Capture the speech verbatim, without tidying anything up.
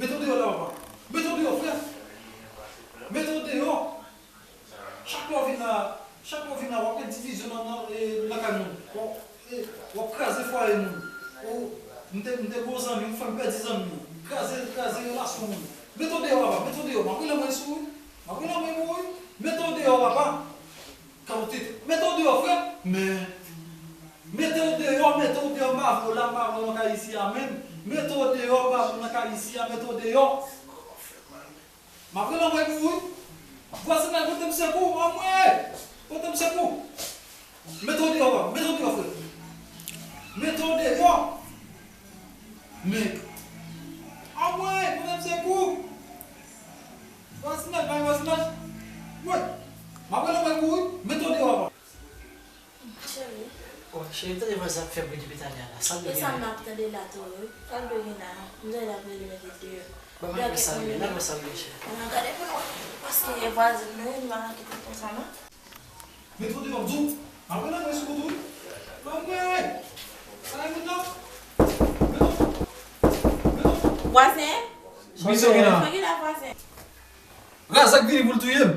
Mete w deyò la, papa. Mete w deyò, frè. Mete w deyò. Chak lè w vin la, chak lè w vin la, w ap met divizyon nan, nan, e, nan kay moun. W ap, e, w ap kraze fwaye moun. Ou, m te, m te gen yon zanmi, ou fè m pèdi zanmi an. Kraze, kraze relasyon moun. Mete w deyò, papa, mete w deyò. M ap rele mwen sou ou. M ap rele mwen pou ou. Mete w deyò, papa. Kanpe tèt. Mete w deyò, frè. Men, mete w deyò, mete w deyò, m pa vle w la, m pa vle w nan kay isi a menm. Mete w deyò, m pa vle w nan kay isi a, mete w deyò. M ap rele anmwey pou ou wi. Vwazinay, pote m sekou, anmwey! Pote m sekou. Mete w deyò, papa, mete w deyò, frè. Mete w deyò. Men, anmwey, pote m sekou. Vwazinay, bay vwazinay. Woy! M ap rele anmwey pou ou wi. Mete w deyò, papa. Cheri. Oh, cheri, tande vwazin ap fè bri depi talè a la. Sa l dwe genyen? E sa m ap tande la tou wi. Sa l dwe genyen la? M tande l ap rele mete deyò. Ban m al wè sa l ye, m al wè sa l ye, cheri. Ann gade pou nou wè. Paske e vwazin nou ye, nou pa ka kite l konsa non. Mete w deyò, m di w. M ap rele anmwey sou kote w wi. Anmwey! Sa la moun nan? Mete w. Mete w. Vwazen? Sa w gen la? Sa w gen la, vwazen? Razak vini pou l touye m.